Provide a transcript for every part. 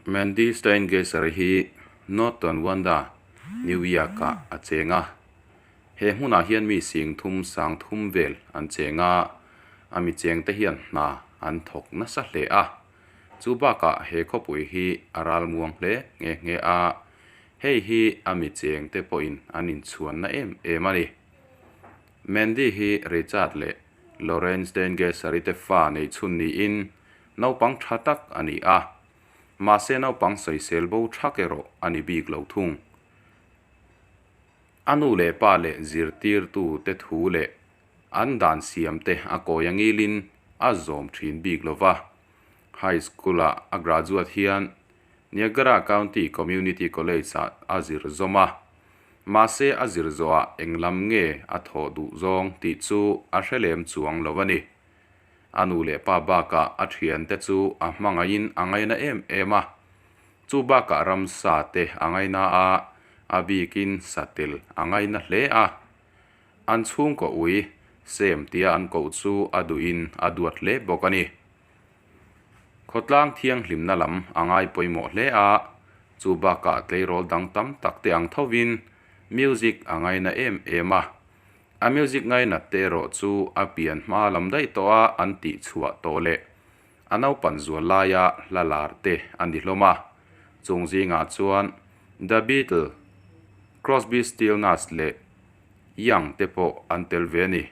Mandy Steingesser hi North Tonawanda, New York-ah a cheng a. He hmunah hian mi sing thum sang thum vel an cheng a, a mi chengte hian hna an thawk nasa hle a. Chu bakah he khawpui hi a ralmuang hle nghe nghe a, hei hi a mi chengte pawhin an inchhuanna em em a ni. Mandy hi Richard leh Lorraine Steingesser-i te fa nei chhun niin naupang tha tak a ni a, mahse naupang sawisel bo thak erawh a ni bik lo thung. A nu leh pa leh zirtirtu te thu leh an dan siam te a kawi a ngilin a zawm thin bik lo va. High School-a a graduate hian Niagara County Community College-ah a zir zawm a. Mahse a zir zawhah eng lam nge a thawh duh zawng tih chu a hre lem chuang lo a ni. A nu leh pa bakah a thiante chu a hmangaihin a ngaina em em a. Chu bakah ramsa te a ngaina a, a bikin satel a ngaina hle a. An chhungkaw ui, Sem tia an koh chu a duhin a duat hle bawk a ni. Khawtlang thianghlimna lam a ngai pawimawh hle a, chu bakah tleirawl dang tam tak te ang thovin music a ngaina em em a. A music ngainat te erawh chu a pian hma lam daih tawh a an tih chhuah tawh leh a naupan zual laia hla lar te a ni hlawm a. Chung zingah chuan The Beatles, Crosby, Stills Nash leh Young te pawh an tel ve a ni.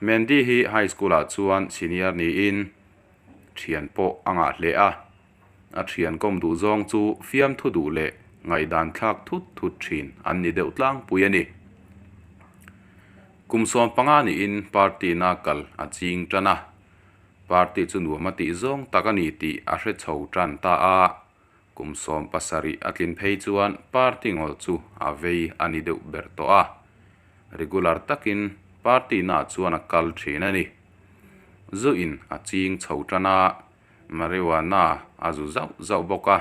Mandy hi high school ah chuan senior niin thian pawh a ngah hle a. A thian kawm duh zawng chu fiamthu duh leh ngaihdan thlak thut thut thin an ni deuh tlangpui a ni. Kum 15 niin party na kal a ching tan a, party chu nuam a tih zawng tak a ni tih a hre chho tan ta a. Kum 17 a tlin phei chuan party ngawl chu a vei a ni deuh ber tawh a, regular takin party naah chuan a kal thin a ni. Zu in a ching chho tan a, marijuana a zu zauh zauh bawk a.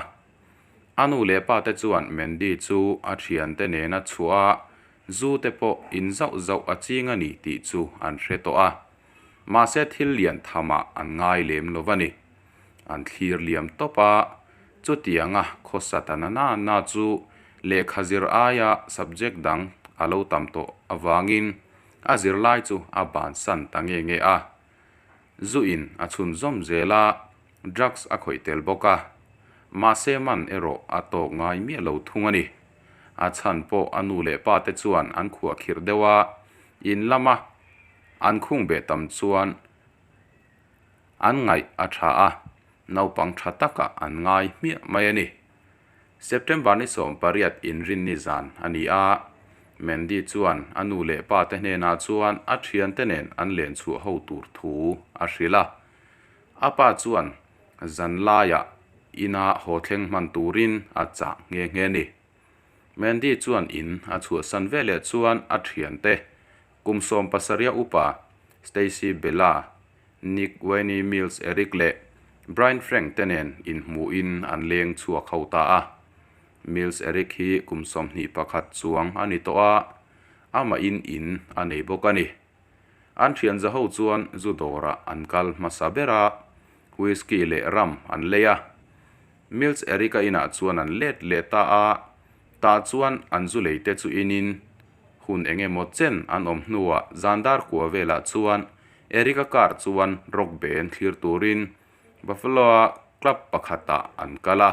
A nu leh pa te chuan Mandy chu a thiante nena chhuah a, zu te pawh in zauh zauh a ching a ni tih chu an hre tawh a. Mahse thil lian thamah an ngai lem lo va ni. An thlir liam tawp a, chutianga khawsa ta na na na chu lehkha zir aia subject dang a lo tam tawh avangin a zirlai chu a bansan ta nge nge a. Zu in a chhunzawm zel a, drugs a khawih tel bawk a. Mahse man erawh a tawk ngai miah lo thung a ni. A chhan pawh a nu leh pa te chuan an khuahkhirh deuh a, in lama an khung beh tam chuan an ngaih a tha a, naupang tha takah an ngai hmiah mai a ni. September ni 18 inrinni zan a ni a, Mandy chuan a nu leh pa te hnenah chuan a thiante nen an len chhuah ho tur thu a hrilh a. A pa chuan zan laiah ina haw thleng hman turin a chah nghe nghe a ni. Mandy chuan in a chhuahsan veleh chuan a thiante kum 17 upa Stacey Bella, Nick Wayne Mills Eric leh Brian Frank te nen inhmuhin an leng chhuak ho ta a. Mills Eric hi kum 21 chuang a ni tawh a, amahin in a nei bawk a ni. An thian za ho chuan zu dawrah an kal hmasa ber a, whisky leh rum an lei a. Mills Eric-a inah chuan an let leh ta a, tah chuan an zu lei te chu inin hun eng emaw chen an awm hnuah zan dar kua velah chuan Eric-a car chuan rock band thlir turin Buffalo-a club pakhatah an kal a.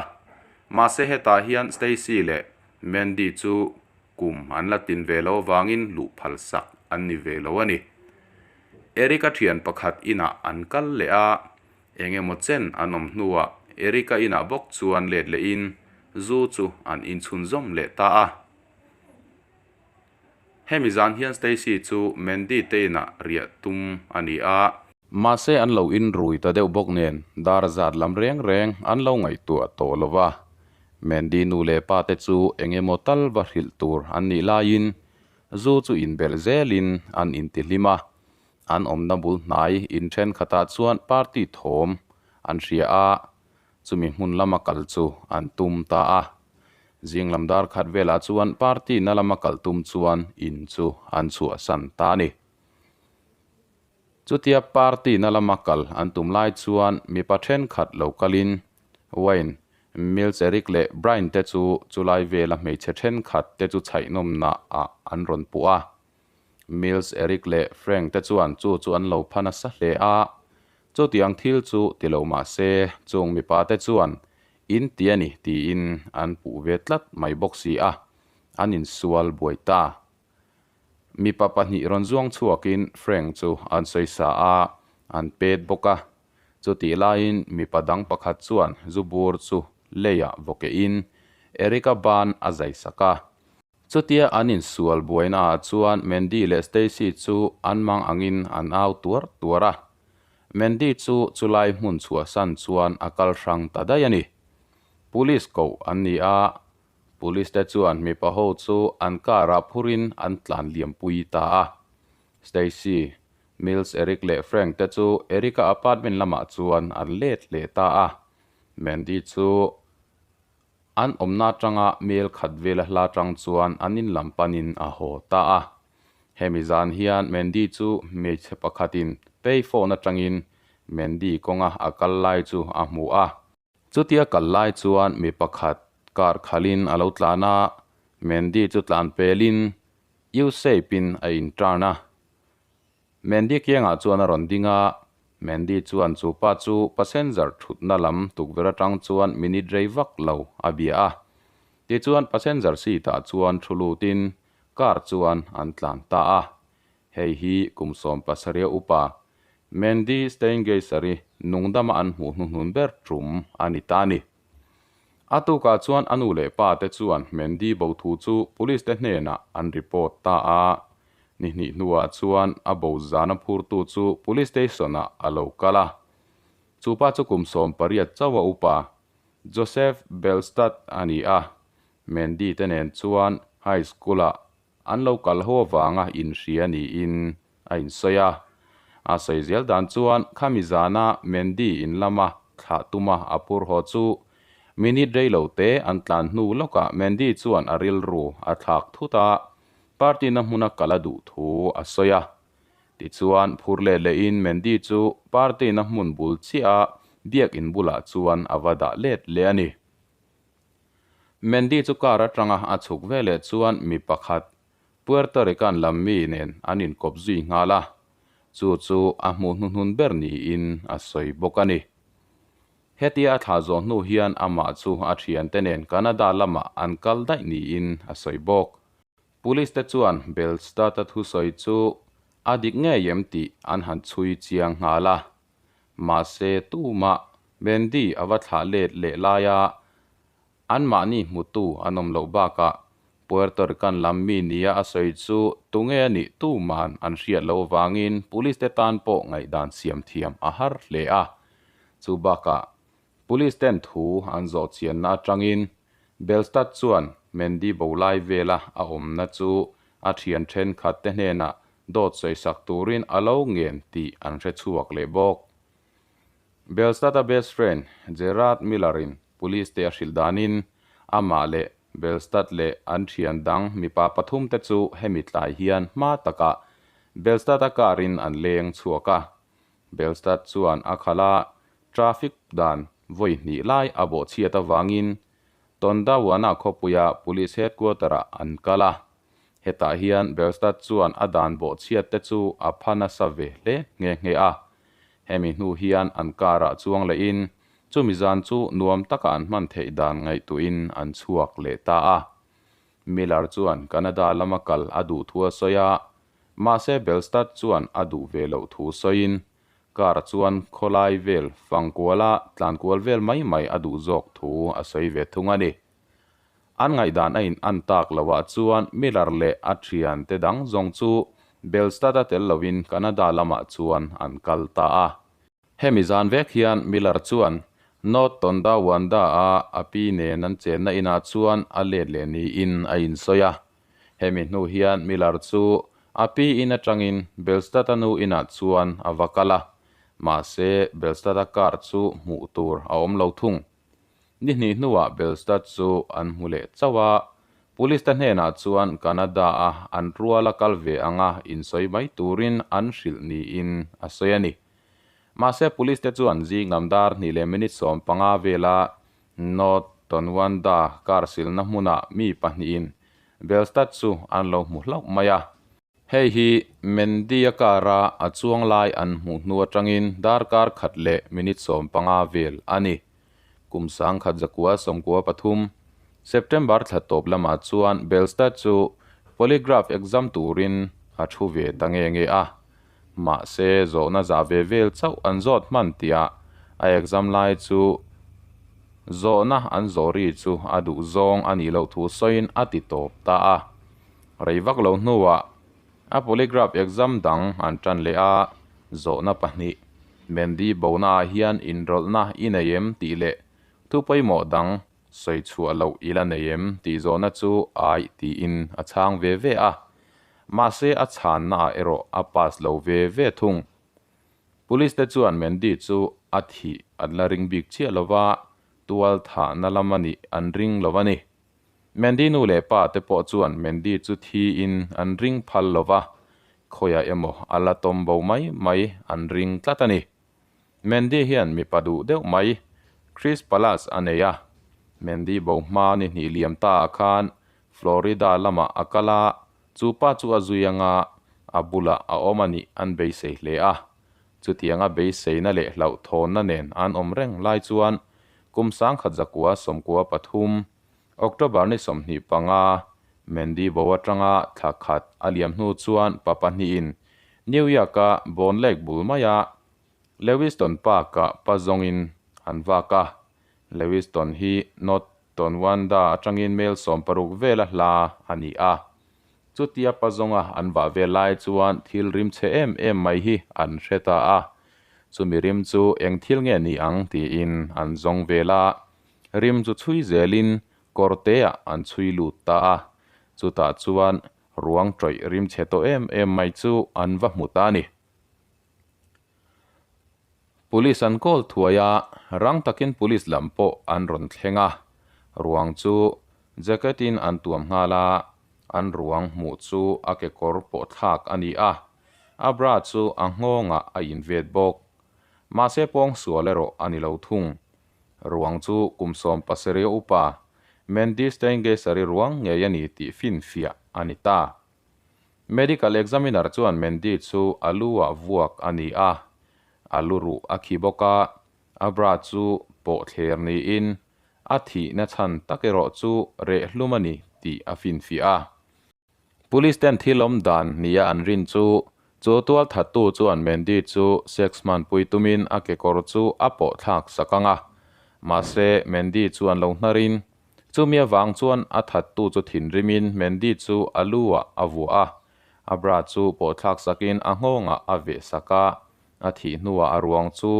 Mahse hetah hian Stacy leh Mandy chu kum an la tin ve lo avangin luh phal sak an ni ve lo a ni. Eric-a thian pakhat inah an kal leh a, eng emaw chen an awm hnuah Eric-a inah bawk chuan let lehin zu chu an inchhunzawm leh ta a. Hemi zan hian Stacy chu Mandy te inah riah tum a ni a. Mahse an lo inrui ta deuh bawk nen dar zat lam reng reng an lo ngaihtuah tawh lo va. Mandy nu leh pa te chu eng emaw tal va hrilh tur an nih laiin zu chu inbelh zelin an intihlim a. An awmna bul hnai in thenkhatah chuan party thawm an hria a, chumi hmun lama kal chu an tum ta a. Zing lam dar khat velah chuan party na lama kal tum chuan in chu an chhuahsan ta a ni. Chutia party na lama kal an tum lai chuan mipa thenkhat lo kalin wine. Mills Eric leh Brian te chu chulai vela hmeichhe thenkhat te chu chhaihnawmna ah an rawn puh a. Mills Eric leh Frank te chuan chu chu an lo pha nasa hle a. Chutiang thil chu ti lo mah se chung mipa te chuan in ti a ni tiin an puh ve tlat mai bawk si a, an insual buai ta. Mipa pahnih rawn zuang chhuakin Frank chu an sawisa a, an pet bawk a. Chutih laiin mipa dang pakhat chuan zu bur chu leiah vawkehin Eric-a ban a zai sak a. Chutia an insual buainaah chuan Mandy leh Stacy chu an mang angin an au tuar tuar a. Mandy chu chulai hmun chhuahsan chuan a kal hrang ta daih a ni. Police koh an ni a, Police te chuan mipa ho chu an car ah phurin an tlan liampui ta a. Stacy, Mills Eric leh Frank te chu Eric-a apartment lamah chuan an let leh ta a. Mandy chu an awmna atanga mel khat vela hla tang chuan an in lam panin a haw ta a. Hemi zan hian Mandy chu hmeichhe pakhatin payphone atangin Mandy kawnga a kal lai chu a hmu a. Chutia kal lai chuan mi pakhat car khalhin a lo tlan a, Mandy chu tlan pelin U-shape-in a inturn a. Mandy kiangah chuan a rawn ding a, Mandy chuan chu pa chu passenger thutna lam tukverh atang chuan minute rei vak lo a bia a. Tichuan passenger seat-ah chuan thu lutin car chuan an tlan ta a. Hei hi kum 17 upa Mandy Steingeisser-i nungdama an hmuh hnuhnun ber tum a ni ta a ni. A tukah chuan a nu leh pa te chuan Mandy bo thu chu police te hnenah an report ta a. Ni hnih hnuah chuan a bo zana phurtu chu police station-ah a lo kal a. Chu pa chu kum 18 chauha upa Joseph Belstad a ni a. Mandy te nen chuan high school-ah An lo kal ho avanga inhria niin a insawi a. A sawi zel dan chuan khami zana Mandy in lama thlah tuma a phur haw chu minute rei lo te an tlan hnu lawkah Mandy chuan a rilru a thlak thut a, party na hmuna kal a duh thu a sawi a. Tichuan phur let lehin Mandy chu party na hmun bul chiah a biak in bulah chuan a va dah let leh a ni. Mandy chu car atanga a chhuk veleh chuan mi pakhat Puerto Rican lam mi nen an inkawp zui nghal a, chu chu a hmuh hnuhnun ber niin a sawi bawk a ni. Hetia a thlah zawh hnu hian amah chu a thiante nen Canada lamah an kal daih niin a sawi bawk. Police te chuan Belstad-a thusawi chu a dik ngei em tih an han chhui chiang nghal a. Mahse, tumah Mandy a va thlah let leh laia anmahni hmutu an awm loh bakah Puerto Rican lam mi nia a sawi chu tunge a nih tuman an hriat loh avangin police te tan pawh ngaihdan siam thiam a har hle a. Chu bakah police ten thu an zawh chianna atangin Belstad chuan Mandy bo lai vela a awmna chu a thian thenkhat te hnenah dawt sawisak turin a lo ngen tih an hre chhuak leh bawk. Belstad-a best friend Gerard Miller-in police te a hrilh danin amah leh Belstad leh an thian dang mipa pathum te chu hemi tlai hian hma takah Belstad-a car-in an leng chhuak a. Belstad chuan a khalh a, traffic dan vawi hnih lai a bawhchhiat avangin Tondawana khawpuia police headquarter-ah an kal a. Hetah hian Belstad chuan a dan bawhchhiat te chu a pha nasa ve hle nghe nghe a. Hemi hnu hian an car-ah chuang lehin chumi zan chu nuam taka an hman theih dan ngaihtuahin an chhuak leh ta a. Miller chuan Canada lama kal a duh thu a sawi a, mahse Belstad chuan a duh ve loh thu sawiin car chuan khawlai vel fangkuala tlankual vel mai mai a duh zawk thu a sawi ve thung a ni. An ngaihdan a in an tak loh ah chuan Miller leh a thian te dang zawng chu Belstad-a tel lovin Canada lamah chuan an kal ta a. Hemi zan vek hian Miller chuan North Tonawanda-a a pi nen an chenna inah chuan a let leh niin a insawi a. Hemi hnu hian Miller chu a pi in atangin Belstad-a nu inah chuan a va kal a, mahse Belstad-a car chu hmuh tur a awm lo thung. Ni hnih hnuah Belstad chu an hmu leh chauh a, Police te hnenah chuan Canada-a an ruala kal ve anga insawi mai turin an hrilh niin a sawi a ni. Mahse Police te chuan zing lam dar hnih leh minute 15 vela North. Tonwanda car silna hmunah mi pahnihin Belstad chu an lo hmu hlauh mai a. Hei hi Mandy-a car-a a chuang lai an hmuh hnu atangin darkar khat leh minute 15 vel a ni. Kum 1993, September thla tawp lamah chuan Belstad chu polygraph exam turin a thu ve ta nge nge a. Mahse, zawhna zah ve vel chauh an zawt hman tihah a exam lai chu zawhna an zawh ri chu a duh zawng a nih loh thu sawiin a ti tawp ta a. Rei vak lo hnuah a polygraph exam dang an tan leh a, zawhna pahnih, Mandy bonaah hian inrawlhna i nei em tih leh thu pawimawh dang sawi chhuah loh i la nei em tih zawhna chu ai tiin a chhang ve ve a, mahse a chhannaah erawh a pass lo ve ve thung. Police te chuan Mandy chu a thih an la ring bik chiah lo va, tual thahna lam a nih an ring lo a ni. Mandy nu leh pa te pawh chuan Mandy chu thiin an ring phal lo va, khawiah emaw a la tawm bo mai mai an ring tlat a ni. Mandy hian mipa duh deuh mai Chris Palace a nei a, Mandy bo hma ni hnih liam ta ah khan Florida lamah a kal a, chu pa chu a zui anga a bulah a awm a nih an beisei hle a. Chutianga beiseina leh hlauhthawnna nen an awm reng lai chuan kum 1993, October ni 25, Mandy bo atanga thla khat a liam hnu chuan pa pahnihin New York-a Bone Lake bul maia Lewiston Park-ah pa zawngin an vak a. Lewiston hi North Tonwanda atangin mel 60 vela hla a ni a. Chutia pa zawnga an vah vel lai chuan thil rim chhe em em mai hi an hre ta a. Chumi rim chu eng thil nge ni ang tiin an zawng vel a. Rim chu chhui zelin kawr teah an chhui lut ta a. Chutah chuan ruang tawih rim chhe tawh em em mai chu an va hmu ta a ni. Police an call thuai a, rang takin police lam pawh an rawn thleng a. Ruang chu jacket in an tuam nghal a, an ruang hmuh chu a kekawr pawh thlak a ni a, a bra chu a nghawngah a invet bawk. Mahse pawngsual erawh a ni lo thung. Ruang chu kum 17 a upa Mandy Steingeser-i ruang ngei a ni tih finfiah a ni ta. Medical examiner chuan Mandy chu a lu ah vuak a ni a, a lu ruh a khi bawk a, a bra chu pawh thler niin a thihna chhan tak erawh chu reh hlum a ni tih a finfiah a. Police ten thil awm dan nia an rin chu, chu tualthattu chuan Mandy chu sex hmanpui tumin a kekawr chu a pawh thlak sak ang a, mahse Mandy chuan lo hnarin Chumi avang chuan a thattu chu thinrimin Mandy chu a lu ah a vuah a, a bra chu pawh thlak sakin a nghawngah a veh sak a, a thih hnuah a ruang chu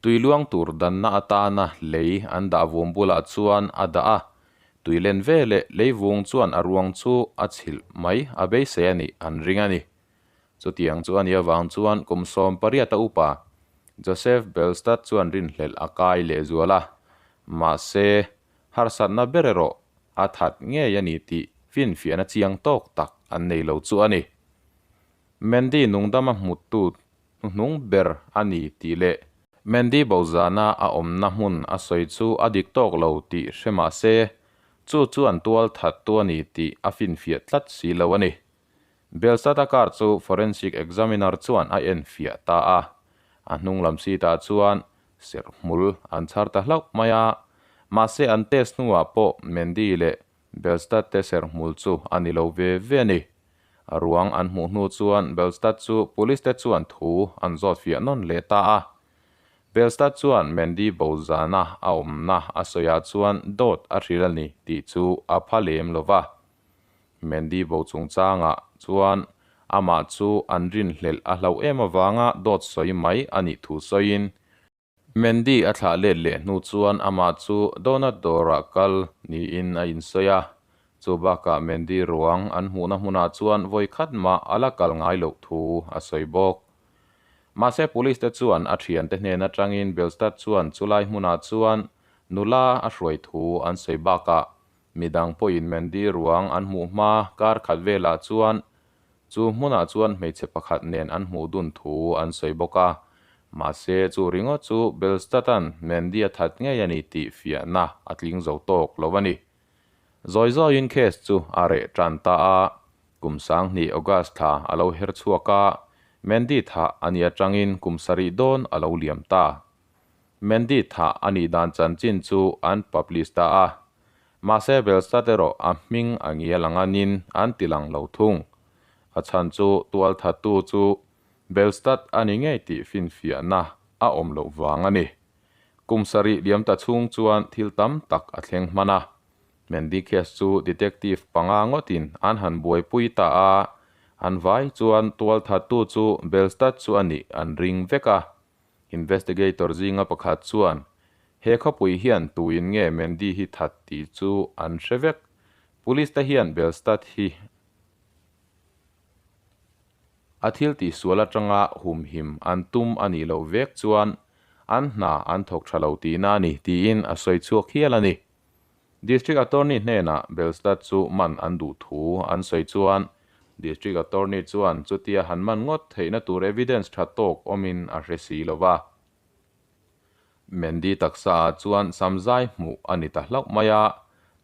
tui luang tur danna atana lei an dah vum bulah chuan a dah a, tui len veleh lei vung chuan a ruang chu a chhilh mai a beisei a nih an ring a ni. Chutiang chu a nih avang chuan kum 18 a upa Joseph Belstad chuan rinhlelh a kai leh zual a, mahse, harsatna ber erawh a that ngei a ni tih finfiahna chiang tawk tak an nei lo chu a ni. Mandy nungdama hmutu hnuhnung ber a ni tih leh Mandy bozana a awmna hmun a sawi chu a dik tawk lo tih hre mah se, chu chuan tual thattu a ni tih a finfiah tlat si lo a ni. Belsata car chu forensic examiner chuan a en fiah ta a, a hnung lam seat ah chuan serh hmul an chhar ta hlauh mai a, mahse an test hnuah pawh Mandy leh Belstad te serh hmul chu a ni lo ve ve a ni. A ruang an hmuh hnu chuan Belstad chu police te chuan thu an zawt fiah nawn leh ta a. Belstad chuan Mandy bo zana a awmna a sawiah chuan dawt a hrilh a ni tih chu a pha lem lo va. Mandy bo chungchangah chuan amah chu an rinhlelh a hlauh em avanga dawt sawi mai a nih thu sawiin, Mandy a thlah let leh hnu chuan amah chu donut dawrah kal niin a insawi a, chu bakah Mandy ruang an hmuhna hmunah chuan vawi khat mah a la kal ngai loh thu a sawi bawk. Mahse police te chuan a thiante hnen atangin Belstad chuan chulai hmunah chuan nula a hruai thu an sawi bakah Midang pawhin Mandy ruang an hmuh hma kar khat velah chuan Chu hmunah chuan hmeichhe pakhat nen an hmuh dun thu an sawi bawk a. Mahse, chu ringawt chu Belstad-a'n Mandy a that ngei a ni tih fiahna a tling zo tawk lo a ni. Zawi zawiin case chu a reh tan ta a. Kum 2000 August thla a lo her chhuak a, Mandy thah a nih atangin kum sarih dawn a lo liam ta. Mandy thah a nih dan chanchin chu an publish ta a. Mahse Belstad erawh a hming a ngial ang anin an ti lang lo thung. A chhan chu tualthattu chu Belstad a ni ngei tih finfiahna a awm loh vang a ni. Kum sarih liam ta chhung chuan thil tam tak a thleng hman a. Mandy case chu detective panga ngawtin an han buaipui ta a, an vai chuan tualthattu chu Belstad chu a nih an ring vek a. Investigator zinga pakhat chuan, He khawpui hian tuin nge Mandy hi that tih chu an hre vek. Police te hian Belstad hi a thil tihsual atanga humhim an tum a nih loh vek chuan an hna an thawk tha lo tihna a ni, tiin a sawi chhuak hial a ni. District Attorney hnenah Belstad chu man an duh thu an sawi chuan District Attorney chuan chutia han man ngawt theihna tur evidence tha tawk awmin a hre si lo va. Mandy taksa ah chuan samzai hmuh a ni ta hlauh mai a,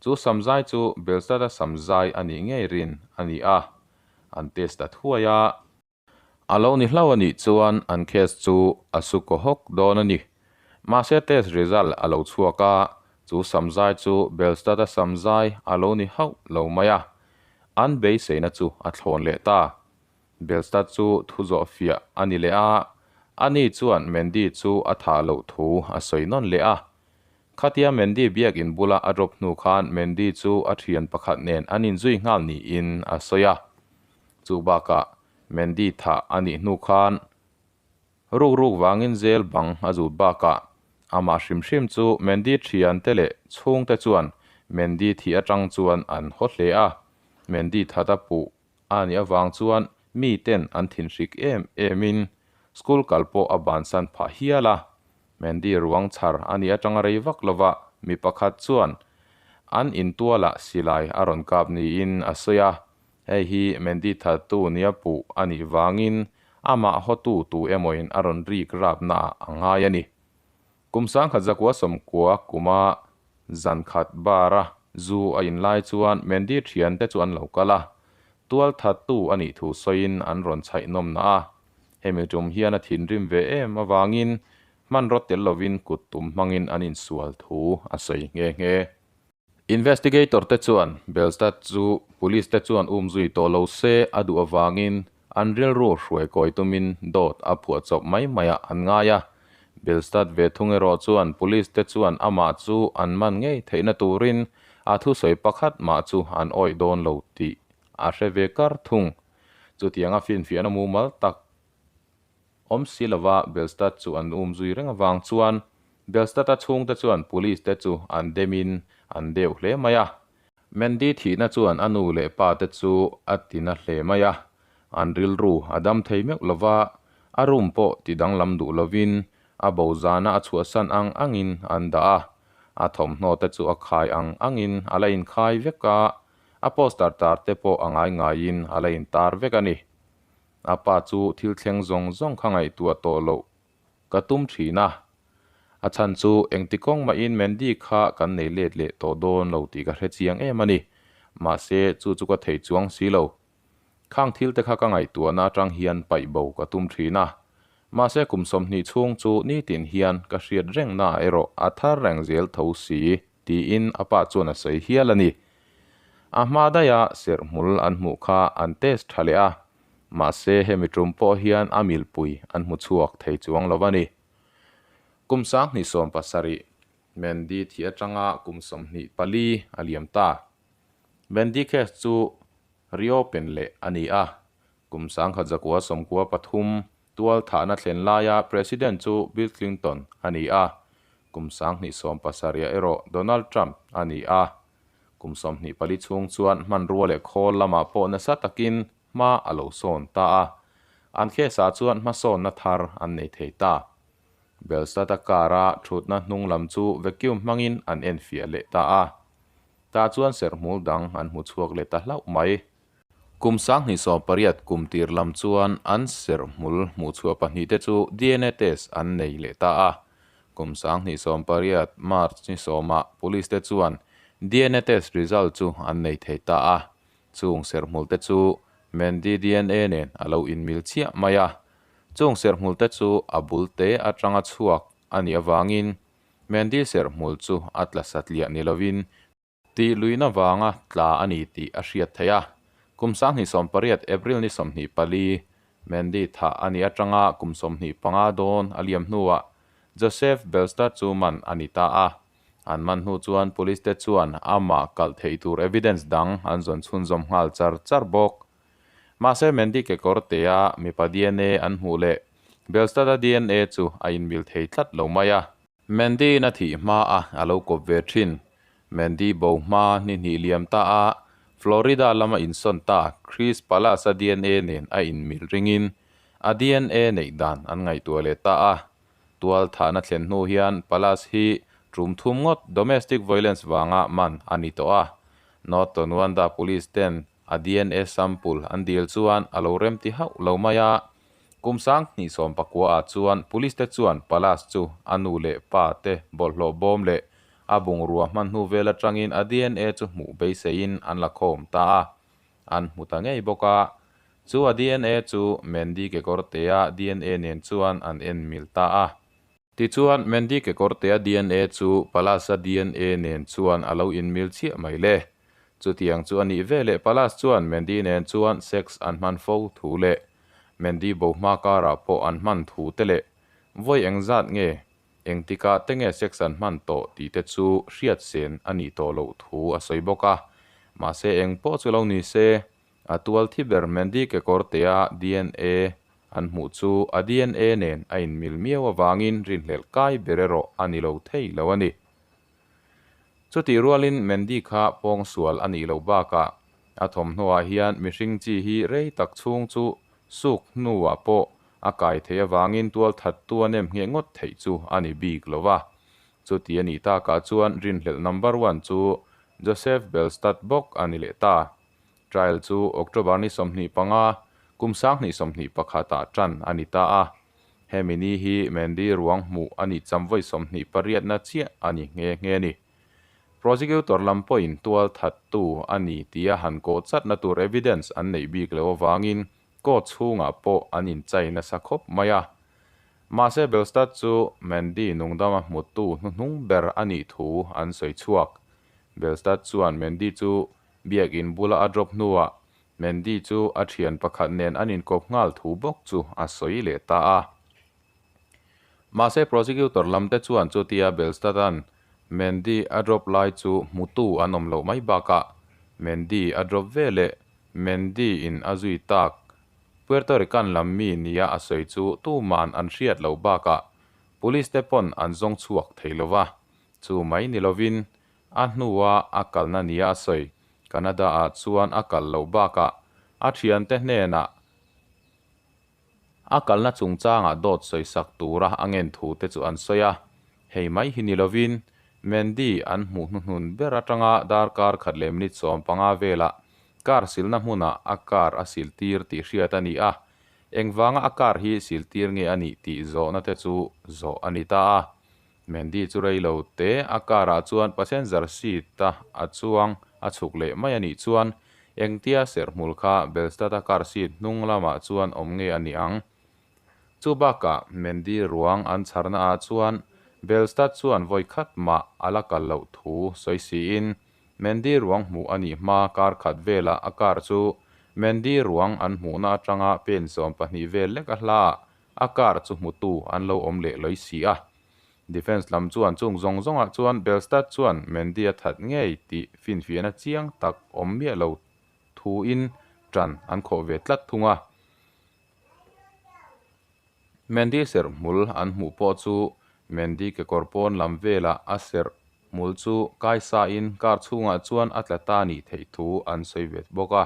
chu samzai chu Belstad-a samzai a nih ngei rin a ni a, an test ta thuai a. A lo ni hlauh a nih chuan an case chu a su kaw hawk dawn a ni. Mahse test result a lo chhuak a, chu samzai chu Belstad-a samzai a lo ni hauh lo mai a. An beiseina chu a thlawn leh ta. Belstad chu thu zawh fiah a ni leh a, ani chuan Mandy chu a thah loh thu a sawi nawn leh a. Khatia Mandy biakin bula a drop hnu khan Mandy chu a thian pakhat nen an inzui nghal niin a sawi a. Chu bakah Mandy thah a nih hnu khan ruk ruk vangin zel bang a zut bakah amah hrim hrim chu Mandy thiante leh chhungte chuan Mandy thih atang chuan an haw hle a. Mandy that a puh a nih avang chuan miten an thinhrik em emin school kal pawh a bansan phah hial a. Mandy ruang chhar a nih atanga rei vak lova mi pakhat chuan an intualah silai a rawn kap niin a sawi a. Hei hi Mandy thattu nia puh a nih vangin amah hawtu tu emawin a rawn rik rapna ah a ngai a ni. Kum 1000 zakua 90 kuma zan khat bar a zu a in lai chuan Mandy thiante chu an lo kal a, tual thattu a nih thu sawiin an rawn chhaih nawmna a. Hemi tum hian a thinrim ve em avangin hmanraw tel lovin kut tum hmangin an insual thu a sawi nghe nghe. Investigator te chuan Belstad chu police te chuan um zui tawh lo se a duh avangin an rilru hruai kawi tumin dawt a phuah chawp mai maiah an ngai a. Belstad ve thung erawh chuan police te chuan amah chu an man ngei theihna turin a thusawi pakhat mah chu an awih dawn lo tih a hre ve kar thung. Chutianga finfiahna mumal tak Awm si lova Belstad chu an um zui reng avang chuan Belstad-a chhungte chuan police te chu an demin an deuh hle mai a. Mandy thihna chuan a nu leh pa te chu a tina hle mai a, an rilru a dam thei meuh lova, a room pawh ti danglam duh lovin a bo zana a chhuahsan ang angin an dah a, a thawmhnaw te chu a khai ang angin a la inkhai vek a, a poster tar te pawh a ngai ngaiin a la intar vek a ni. A pa chu thil thleng zawng zawng kha ngaihtuah tawh loh ka tum thin a, a chhan chu engti kawng mahin Mandy kha kan nei let leh tawh dawn lo tih ka hre chiang em a ni. Mahse, chu chu ka thei chuang si lo. Khang thil te kha ka ngaihtuahna atang hian paih bo ka tum thin a. Mahse, kum 20 chhung chu nitin hian ka hriat rengna erawh a thar reng zel tho si tiin a pa chuan a sawi hial a ni. A hma daiha serhmul an hmuh kha an test tha leh a, mahse hemi tum pawh hian a milpui an hmu chhuak thei chuang lo a ni. Kum 2017 Mandy thih atanga kum 24 a liam ta. Mandy case chu reopen leh a ni a, kum 1993 Tual thahna thlen laia President chu Bill Clinton a ni a, kum 2017 erawh Donald Trump a ni a. Kum 24 chhung chuan hmanrua leh khawl lamah pawh nasa takin hma a lo sawn ta a, an case-ah chuan hmasawnna thar an nei thei ta. Belstad-a car-a thutna hnung lam chu vacuum hmangin an enfiah leh ta a, tah chuan serhmul dang an hmu chhuak leh ta hlauh mai. Kum 2018 kum tir lam chuan an serhmul hmuhchhuah pahnihte chu dna test an nei leh ta a. Kum 2018 March ni sawmah police te chuan dna test result chu an nei thei ta a. Chung serhmul te chu Mandy dna nen a lo inmil chiah mai a. Chung serhmul te chu a bul te atanga chhuak a nih avangin Mandy serhmul chu a tla satliah ni lovin Tih luihna vanga tla a ni tih a hriat theih a. Kum 2018 April ni 24, Mandy thah a nih atanga kum 25 dawn a liam hnuah Joseph Belstad chu man a ni ta a. An man hnu chuan police te chuan amah kalh theih tur evidence dang an zawn chhunzawm nghal char char bawk. Mahse Mandy kekawr tea mipa dna an hmuh leh Belstad-a dna chu a inmil thei tlat lo mai a. Mandy-in a thih hma a a lo kawp ve thin. Mandy bo hma ni hnih liam ta a, Florida lama insawn ta Chris Palace-a dna nen a inmil ringin a dna neih dan an ngaihtuah leh ta a. Tual thahna thlen hnu hian Palace hi tum thum ngawt domestic violence vanga man a ni tawh a. North Tonawanda Police ten a dna sample an dil chuan a lo remti hauh lo mai a. Kum 2019 ah chuan police te chuan Palace chu a nu leh pa te bawlhhlawh bawm leh a bungrua hman hnu vel atangin a dna chu hmuh beiseiin an la khawm ta a, an hmu ta ngei bawk a. Chu a dna chu Mandy Kekawrtea dna nen chuan an en mil ta a. Tichuan, Mandy Kekawrtea dna chu Palace-a dna nen chuan a lo inmil chiah mai le. Chutiang chu a nih veleh Palace chuan Mandy nen chuan sex an hman fo thu leh Mandy bo hma karah pawh an hman thu te leh vawi engzat nge, engtikah te nge sex an hman tawh tih te chu hriat sen a nih tawh loh thu a sawi bawk a. Mahse eng pawh chu lo ni se, a tual thi ber Mandy Kekawrtea dna an hmuh chu a dna nen a inmil miau avangin rinhlelh kai ber erawh a ni lo thei lo a ni. Chutih rualin Mandy kha pawngsual a nih loh bakah a thawmhnawah hian mihring chi hi rei tak chhung chu suk hnuah pawh a kai theih avangin tualthattu a nem ngheh ngawt theih chu a ni bik lo va. Chuti a nih takah chuan rinhlelh number one chu Joseph Belstad bawk a ni leh ta. Trial chu October ni 25, kum 2021 ah tan a ni ta a. Hemi ni hi Mandy ruang hmuh a nih cham vawi 28na chiah a ni nghe nghe a ni. Prosecutor lam pawhin tual thattu a ni tia han kawh chatna tur evidence an neih bik loh avangin court chhungah pawh an inchai nasa khawp mai a. Mahse Belstad chu Mandy nungdama hmutu hnuhnung ber a nih thu an sawi chhuak. Belstad chuan Mandy chu biakin bula a drop hnuah Mandy chu a thian pakhat nen an inkawp nghal thu bawk chu a sawi leh ta a. Mahse prosecutor lam te chuan chutia Belstad-a'n Mandy a drop lai chu hmutu an awm loh mai bakah Mandy a drop ve leh Mandy in a zui tak Puerto Rican lam mi nia a sawi chu tuman an hriat loh bakah police te pawn an zawng chhuak thei lova, chu mai ni lovin A hnua a kalna nia a sawi. Canada-ah chuan a kal loh bakah a thiante hnenah a kalna chungchangah dawt sawisak tura a ngen thu te chu an sawi a. Hei mai hi ni lovin Mandy an hmuh hnuhnun ber atanga darkar khat leh minute 15 velah car silna hmunah a car a siltir tih hriat a ni a. Engvanga a car hi siltir nge a nih tih zawhna te chu zawh a ni ta a. Mandy chu rei lo te a car ah chuan passenger seat a a chuang a chhuk leh mai a nih chuan engtia serhmul kha Belstad-a car seat hnung lamah chuan awm nge a nih ang. Chu bakah Mandy ruang an chharna ah chuan Belstad chuan vawi khat mah a la kal loh thu sawi siin Mandy ruang hmuh a nih hma kar khat velah a car chu Mandy ruang an hmuhna atanga pen 12 vel lek a hla ah A car chu hmutu an lo awm leh lawih si a. Defence lam chuan chung zawng zawngah chuan Belstad chuan Mandy a that ngei tih finfiahna chiang tak awm miah lo thuin ṭan an khawh ve tlat thung a. Mandy serh hmul an hmuh pawh chu Mandy kekawr pawn lam velah a serh hmul chu kai sain car chhungah chuan a tla ta nih theih thu an sawi ve bawk a.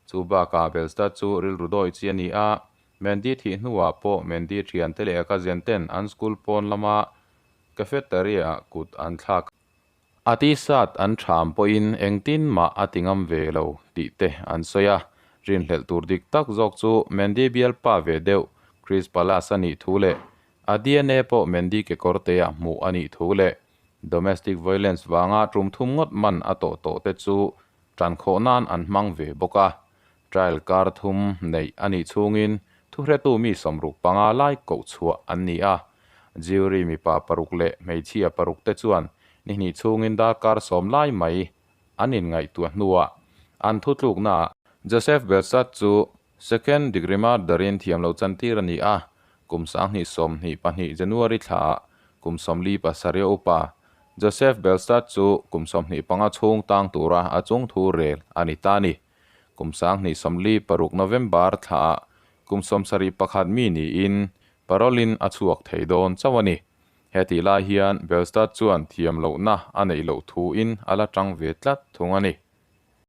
Chu bakah Belstad chu rilru dawi chi a ni a, Mandy thih hnuah pawh Mandy thiante leh a cousin ten an school pawn lama cafeteria-ah kut an thlak. A t-shirt an ṭham pawhin engtin mah a ti ngam ve lo tih te an sawi a. Rinhlelh tur dik tak zawk chu Mandy bialpa ve deuh Chris Palace a nih thu leh a dna pawh Mandy kekawrte-ah hmuh a nih thu leh domestic violence vanga tum thum ngawt man a tawh tawh te chu ṭan khawh nan an hmang ve bawk a. Trial kar thum neih a nih chhungin thuhretu mi 65 lai koh chhuah an ni a. Jury mipa paruk leh hmeichhia paruk te chuan ni hnih chhungin darkar sawm lai mai an inngaihtuah hnuah an thutluknaah Joseph Belsat chu second degree murder-in thiam lo chantir a ni a, kum 2022 January thlaah kum 47 a upa Joseph Belsat chu kum 25 chhung tang tura a chungthu rel a ni ta a ni. Kum 2046 November thlaah kum 71 mi niin parole-in a chhuak thei dawn chauh a ni. Hetih lai hian Belstad chuan thiam lohna a neih loh thuin a la tang ve tlat thung a ni.